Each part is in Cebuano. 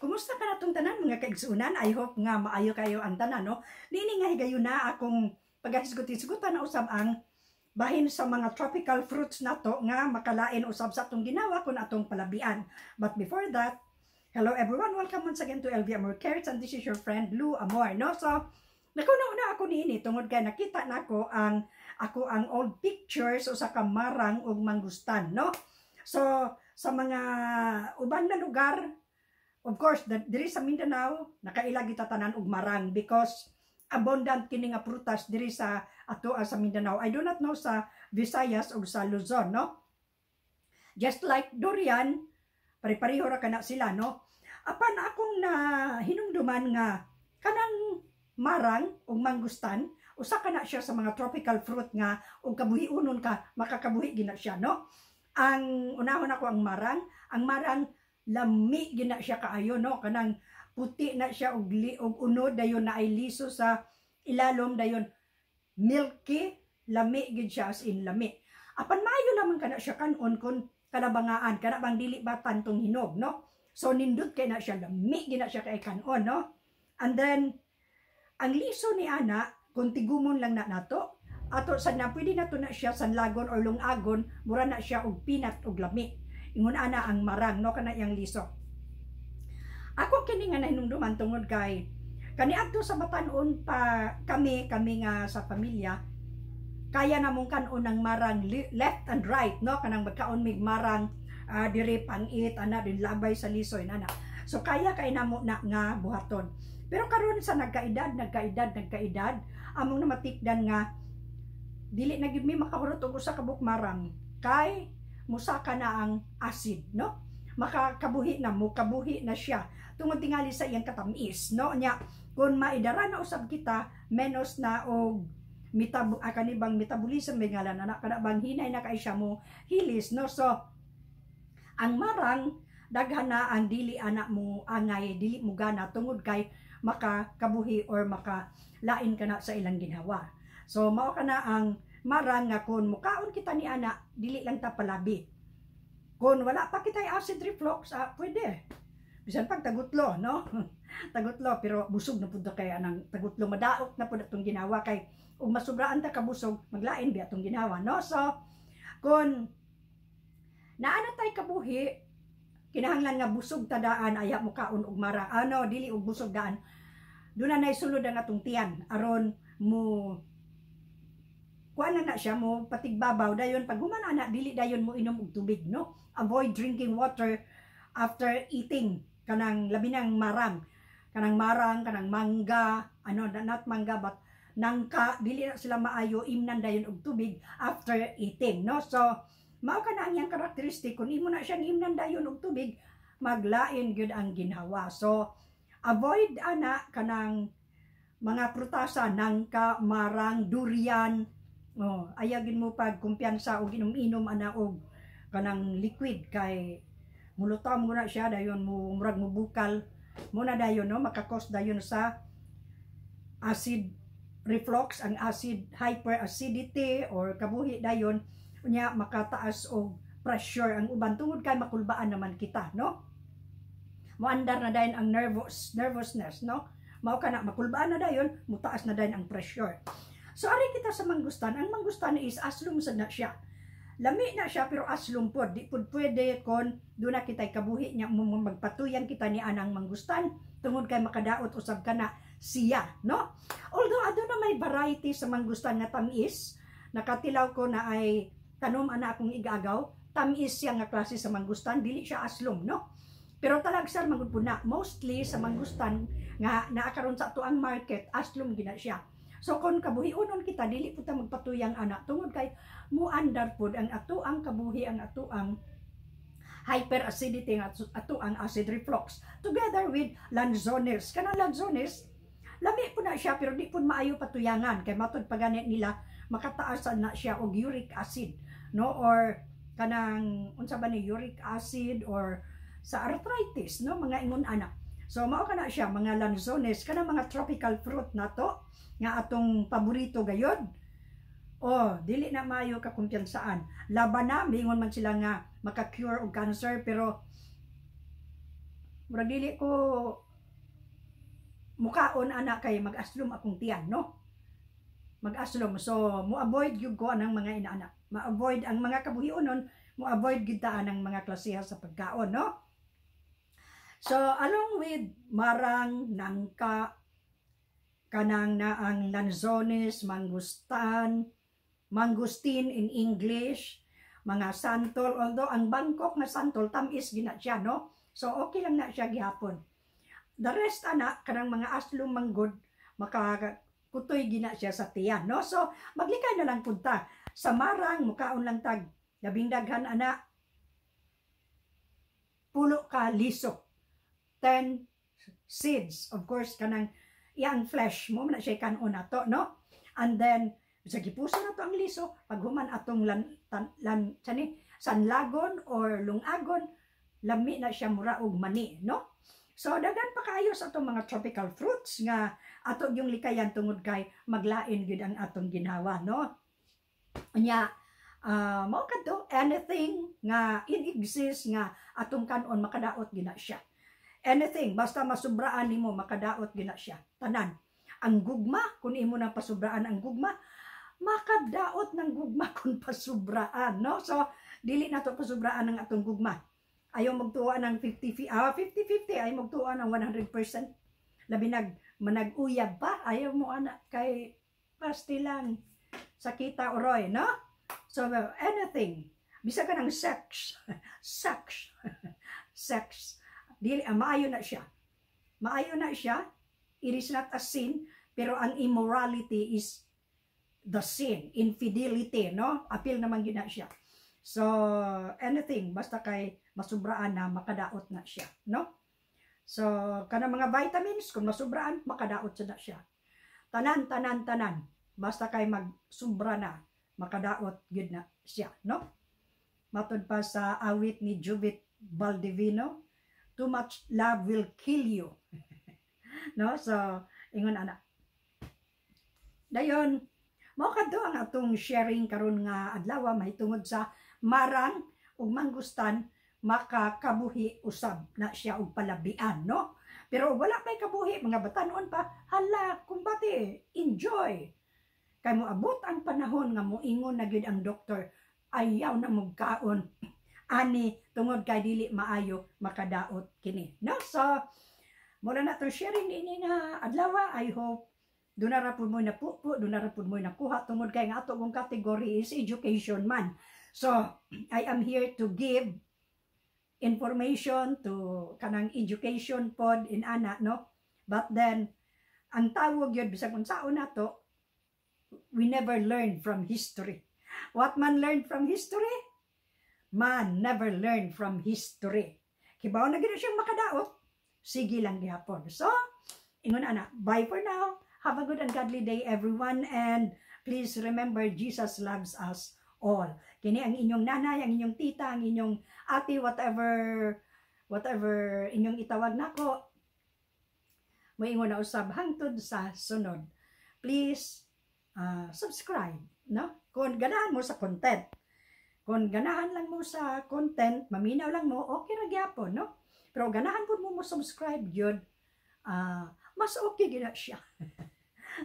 Kumusta ka natong tanan, mga kaigsuonan? I hope nga maayo kayo ang tanan, no? Niini nga higayuna, akong paghisgot-hisgutan na usab ang bahin sa mga tropical fruits nato nga makalain usab sa atong ginawa kung atong palabian. But before that, hello everyone! Welcome once again to LV Amor Cares and this is your friend Lou Amor, no? So, nakuna-una ako niini tungod kay nakita nako ang ako ang old pictures usa ka marang ug mangustan, no? So, sa mga uban na lugar, of course, diri sa Mindanao, nakaila kita tanan og marang because abundant kini nga prutas diri sa atoa sa Mindanao. I do not know sa Visayas ug sa Luzon, no? Just like durian, pare-pareho ra kana sila, no? Apan akong na hinumduman nga kanang marang ug mangustan, usa kana siya sa mga tropical fruit nga ug kabuhiunon ka, makakabuhi gina siya, no? Ang unahon ako ang marang, ang marang lami gina siya kaayo, no? Kanang puti na siya og og unod, dayon na ay liso sa ilalom, dayon milky, lami gid siya, as in lami. Apan maayo naman kana siya kanon kun kalabangaan kana bang dili ba tantong hinog, no? So nindot kay na siya, lami gina siya kay kanon, no? And then ang liso ni ana, kung tigumon lang na nato ato sa na, pwede nato na siya sanlagon or lungagon, mura na siya og peanut og lami. Ingon ana ang marang, no? Kana iyang liso. Ako kini nga nahinumduman tungod kay kaniadto sa batan-on pa kami kami nga sa pamilya, kaya namong kanon ng marang left and right, no? Kanang magkaon mig marang diri pang-it ana din, labay sa lisoy ana. So kaya kay namo na nga buhaton. Pero karon sa nagkaedad, nagkaedad, nagkaedad, among namatikdan nga dili na gid mi makahurot og usa ka buok marang kay musaka na ang acid, no? Makakabuhi na, mukabuhi na siya tungod tingali sa iyang katamis, no? Nya kung maidara na usab kita, menos na og metabo kanibang metabolism may ngalan ana, kana bang hinay na kay siya mo hilis, no? So ang marang, daghan na ang dili ana mo angay, dili mo gana tungod kay makakabuhi or makalain ka na sa ilang ginhawa. So mao kana ang marang nga kung mukaon kita ni ana, dili lang ta palabi. Kung wala pa kita acid reflux, pwede bisan pag tagutlo, no? Tagutlo, pero busog na pud kay anang tagutlo, madaot na pud atong ginawa kay ug masubraan ta kabusog, maglain biya atong ginawa, no? So kung naa na tay kabuhi, kinahanglan nga busog ta daan, aya mo kaon og mara ano, dili og busog daan, doon na sulod ang atong tiyan aron mo kuan na na siya mo patigbabaw. Dayon pag human ana, dili dayon mo inom og tubig, no? Avoid drinking water after eating kanang labi ng marang, kanang marang, kanang mangga, ano, not mangga but nangka, dili na sila maayo imnan dayon og tubig after eating, no? So mao kana ang iyang karakteristik. Kung imo na siyang imnan dayon og tubig, maglain gyud ang ginhawa. So avoid ana kanang mga prutasa, nangka, marang, durian. Oh, ayagin mo pag kumpiyansa og inom-inom ana og kanang liquid kay mulutaw mo na siya dayon, mo murag mo bukal mo na dayon, no? Makakos dayon sa acid reflux, ang acid hyperacidity or kabuhi dayon. Unya makataas og pressure ang uban tungod kay makulbaan naman kita, no? Moandar na dayon ang nervousness, no? Mao kana, makulbaan na dayon, mutaas na dayon ang pressure. So ari kita sa mangustan. Ang mangustan is aslum sad na siya. Lami na siya pero aslum pod. Di pod pwede kon doon na kita'y kabuhi niya magpatuyan kita ni anang mangustan tungod kay makadaot usab kana siya, no? Although aduna may variety sa mangustan nga tamis, nakatilaw ko na ay tanom ana akong igagaw, tamis siya nga klase sa mangustan, dili siya aslum, no? Pero talagsar man gud na mostly sa mangustan nga naa karon sa ato ang market, aslum gina siya. So kung kabuhiunon kita, dili pud ta magpatuyang ana tungod kay muandar pud ang ato ang kabuhi, ang ato ang hyperacidity, ang ato ang acid reflux together with lanzones. Kanang lanzones, lami po na siya pero di pud maayo patuyangan kay matud pa gani nila makataas na siya og uric acid, no? Or kanang unsa ba ni, uric acid or sa arthritis, no? Mga ingon ana. So mao kana siya mga lanzones, kanang mga tropical fruit nato nga atong paborito gayod. Oh, dili na maayo ka kumpiyansaan. Laban na, mingon man sila nga maka-cure og cancer pero Murag dili ko mukaon ana kay mag-aslom akong tiyan, no? Mag-aslom. So, mo-avoid gyud ko anang mga inaana. Ma-avoid ang mga kabuhionon, mo-avoid gyud ta anang mga klasiha sa pagkaon, no? So, along with marang, nangka, kanang na ang lanzones, mangustan, mangosteen in English, mga santol, although ang Bangkok nga santol, tamis gina siya, no? So, okay lang na siya gihapon. The rest ana, kanang mga aslom manggod, maka kutoy gina siya sa tiyan, no? So, maglikay na lang punta. Sa marang, mukaon lang tag, labing daghan ana, 10 ka liso. 10 seeds. Of course, kanang iyang flesh mo na siya kanon ato, no? And then, sa gipuso na to ang liso, paghuman atong lan, tan, lan, sani, sanlagon or lungagon, lami na siya, mura og mani, no? So, daghan pa kaayo sa atong mga tropical fruits nga ato yung likayan tungod kay maglain gyud ang atong ginhawa, no? Nya, mao kadto, anything nga in exist nga atong kanon, makadaot gina siya. Anything basta masubraan nimo, makadaot gina siya. Tanan. Ang gugma, kung imo nang pasubraan ang gugma, makadaot ng gugma kung pasubraan, no? So, dili na to pasubraan ang atong gugma. Ayaw magtuwa ng 50 50-50, ayaw magtuwa ng 100%. Labi nag manag-uyab pa, ayaw mo ana kay pasti lang sakita oroy, no? So, anything, bisa ka ng sex, sex, sex, dili, maayo na siya. Maayo na siya, it is not a sin, pero ang immorality is the sin, infidelity, no? Apil naman gyud na siya. So, anything, basta kay masubraan na, makadaot na siya, no? So, kanang mga vitamins, kung masubraan, makadaot sa na siya. Tanan, tanan, tanan. Basta kay magsubra na, makadaot gyud na siya, no? Matod pa sa awit ni Juvit Valdivino, "Too much love will kill you." No? So, ingon ana. Dayon, mao kadto ang atong sharing karon nga adlaw mahitungod sa marang ug mangustan, makakabuhi usab na siya og palabian, no? Pero wala pay kabuhi, mga batanon pa, hala, kumbati, enjoy. Kay moabot ang panahon nga moingon na gyud ang doktor, "Ayaw na mong kaon ani tungod kay dili maayo, makadaot kini," no? So, mula na to sharing ini nga adlaw. I hope doon na ra pud mo napupo, doon na ra pud mo nakuha tungod kay nga ato kong category is education man. So, I am here to give information to kanang education pod in ana, no? But then, ang tawag yun, bisag unsaon nato, we never learn from history. What man learned from history? Man never learned from history. Kibaw na gid siyang makadaot, sige lang gihapon. So, ingon ana, bye for now. Have a good and godly day, everyone, and please remember, Jesus loves us all. Kini ang inyong nanay, ang inyong tita, ang inyong ate, whatever whatever inyong itawag nako. Moingon na usab hangtod sa sunod. Please subscribe, no? Kung ganahan mo sa content. Kung ganahan lang mo sa content, maminaw lang mo, okay ra gyapon, no? Pero ganahan pud mo mo subscribe gyud, mas okay gyud na siya,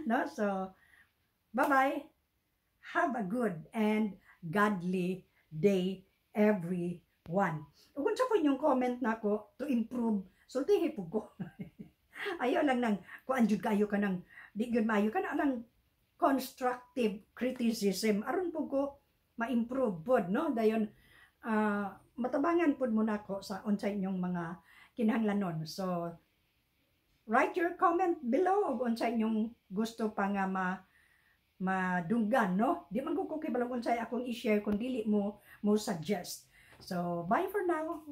no? So, bye-bye. Have a good and godly day, everyone. Ug unsa po inyong comment nako to improve, sultihi pud ko. Ayaw lang nang kuan jud kayo ka nang di gyud maayo ka na lang, constructive criticism aron pud ko ma-improve pod, no? Dayon matabangan pud mo nako sa unsa inyong mga kinahanglanon. So write your comment below ug unsa inyong gusto pa nga ma madunggan, no? Di man ko kibalo unsay akong i-share kung dili mo mo suggest. So bye for now.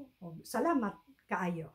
Salamat kaayo.